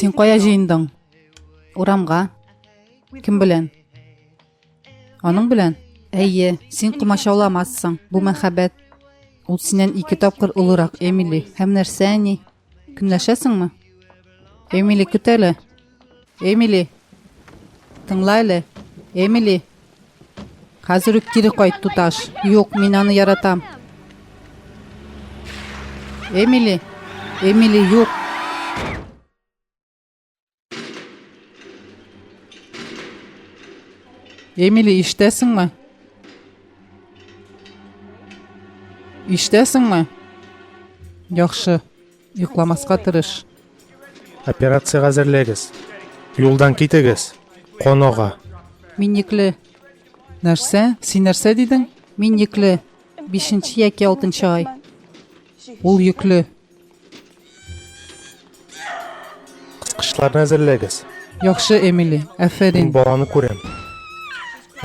Син кая җыендың? Урамга. Кем белән? Аның белән? Әйе, син комачауламассың. Бу мәхәббәт. Ул синнән ике тапкыр олырак, Эмили. Һәм нәрсә, әни? Көнләшәсеңме? Эмили, көт әле. Эмили. Тыңла әле. Эмили. Хәзер үк кире кайт, туташ. Юк, мин аны яратам. Эмили. Эмили, юк. Эмили, ишетәсеңме? Ишетәсеңме? Яхшы. Йокламаска тырыш. Операциягә әзерләгез. Юлдан китегез. Кан ага. Мин йөкле. Нәрсә? Син нәрсә дидең? Мин йөкле. Бишенче яки алтынчы ай. Ул йөкле. Кыскычларны әзерләгез. Яхшы, Эмили. Афәрин. Мин баланы күрәм.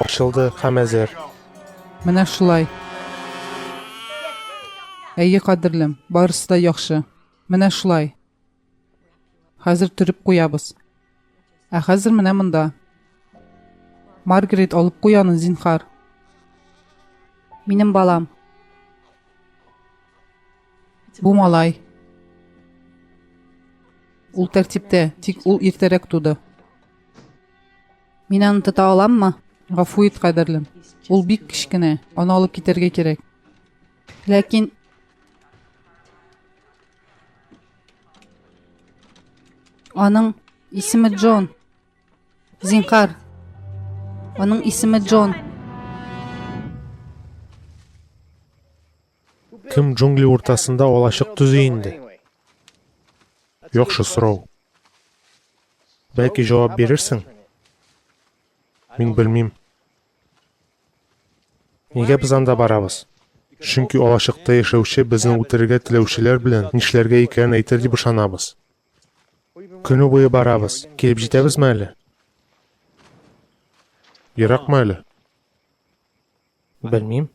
Ачылды һәм әзер. Менә шулай. Әйе, кадерлем, барысы да яхшы. Менә шулай. Хәзер төреп куябыз. Ә хәзер менә монда. Маргарет, алып куй аны, зинхар. Минем балам. Бу малай. Ул тәртиптә, тик ул иртәрәк туды. Мин аны тота аламмы? Гафу ит, кадерлем. Ул бик кечкенә, аны алып китәргә кирәк. Ләкин Аның исеме Джон. Зинхар. Аның исеме Джон. Кем джунгли уртасында алачык төзи инде? Яхшы сорау. Бәлки җавап бирерсең? Мин белмим. Нигә без анда барабыз? Чөнки алачыкта яшәүче безне үтерергә теләүчеләр белән нишләргә икәнен әйтер дип ышанабыз. Көне буе барабыз. Килеп җитәбезме әле? Еракмы әле? Белмим.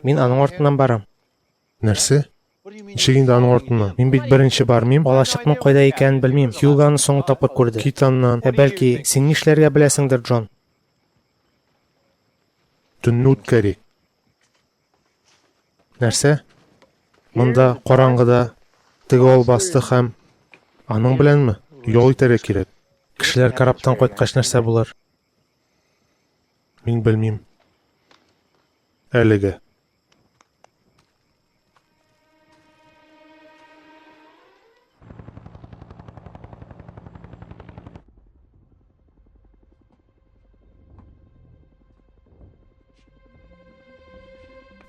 Мин аның артыннан барам. Нәрсә? Ничек инде аның артыннан? Мин бит беренче бармыйм. Алачыкның кайда икәнен белмим. Хьюго аны соңгы тапкыр күрде. Кит аннан. Ә бәлки, син нишләргә беләсеңдер, Джон? Төнне үткәрик. Нәрсә? Монда, караңгыда, теге албасты һәм... Аның беләнме? Ял итәргә кирәк. Кешеләр корабтан кайткач нәрсә булыр? Мин белмим. Әлегә.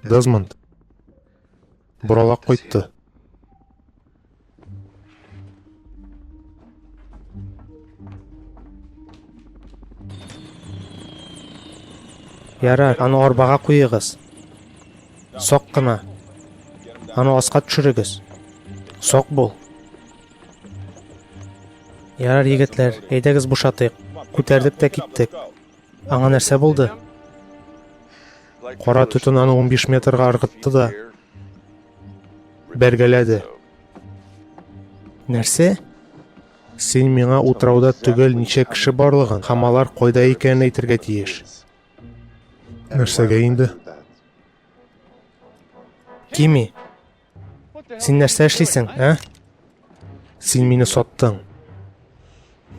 Дезмонд. Боралак кайтты. Ярар, аны арбага куегыз. Сак кына. Аны аска төшерегез. Сак бул. Ярар, егетләр, әйдәгез бушатыйк. Күтәрдек тә киттек. Аңа нәрсә булды? Кара төтен аны 15 метрга ыргытты да бәргәләде. Нәрсә? Син миңа утрауда төгәл ничә кеше барлыгын һәм алар кайда икәнен әйтергә тиеш. Нәрсәгә инде? Кими, син нәрсә эшлисең, ә? Син мине саттың.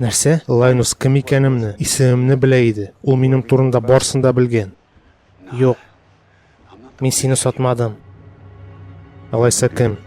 Нәрсә? Лайнус кем икәнемне, исемемне белә иде. Ул минем турында барсын да белгән. Юк. Мин сине сатмадым. Алайса кем?